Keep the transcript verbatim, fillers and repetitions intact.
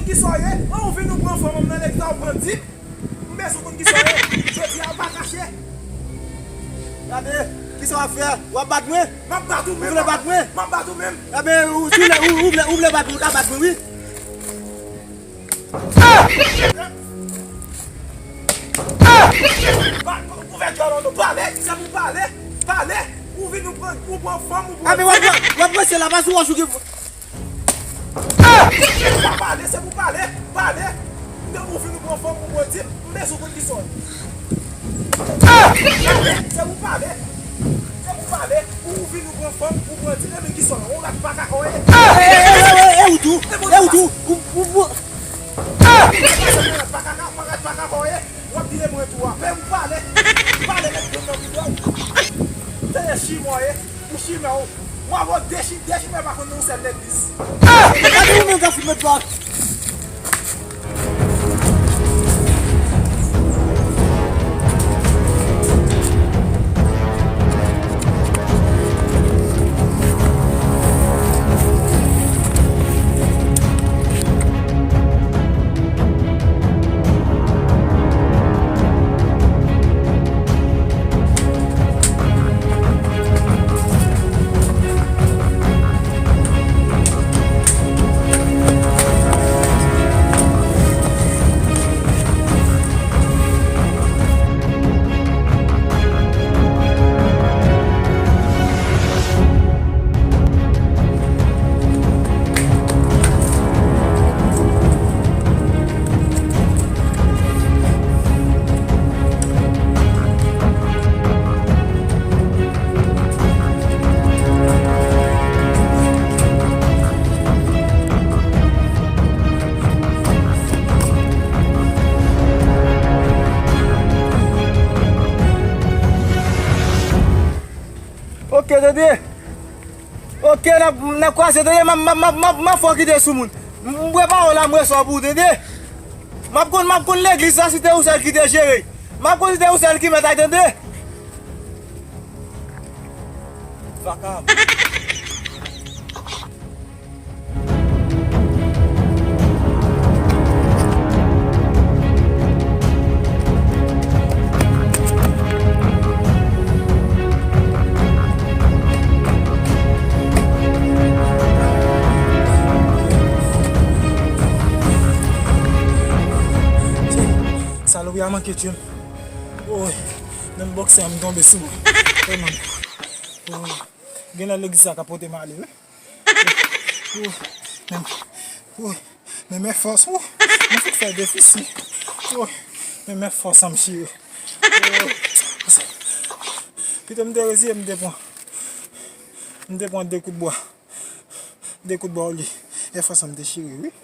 Kisa w ye? An, ou vin ou pran fanm nan legliz la, ou pran dip. M bezwen konn kisa w ye. Jodi a, ou pa kache. Gade, kisa w ap fè? W ap bat mwen? M ap bat ou menm. Ou vle bat mwen? M ap bat ou menm. Enben, ou, si w vle, ou, ou vle, ou vle bat mwen, ou ka bat mwen, wi. Ah! Ah! Ba, ouvè djòl ou, pale, se pou pale, pale. Ou vin, ou pran, ou pran fanm, ou pran... Enben, w ap, w ap ranse la, pa sou wòch ou gen... Ah! Pa pale, se pou pale, pale. Ou vin, ou pran fanm, ou pran dip, m bezwen konn kisa w ye. Ah! Pale, se pou pale. Se pou pale, ou vin ou pran fanm, ou pran dip, enben kisa w ye? Yon rat pa kaka w ye. Ah! E, e, e, e, e, ou tou? E ou tou? Ou, ou, ou. Ah! Yon rat pa kaka, yon rat pa kaka w ye. W ap vire mwen tou a. Fè ou pale. Pale, met grenn nan bouda w. Tande chimè w ye. Ou chimè w. W ap wè de chi-, de chimè pa konn nan yon sèl legliz. Ah! Gade ou menm k ap fout met bak. Ok, tande. Ok, n ap, n ap kwaze, tande. M ap, m ap, m ap, m ap, m ap fè w kite sou moun. M, m prepare w la, m resevwa pou ou, tande. M ap konn, m ap konn legliz la, si te ou sèl ki te jere. M ap konn si te ou sèl ki mèt ay, tande. Vakabon. Salopri a manke tye m. Woy, menm bòksè a m tonbe sou mwen. Woy, mann. Woy. Genlè legliz sa ka pote m ale, wi. Woy, men, woy, men, men fòs, woy, mwen fèk fè defisi. Woy, men, men fòs an m chire. Woy, pito m te reziye, m te pran, m te pran de kout bwa. De kout bwa olye. E fòs an m te chire, wi.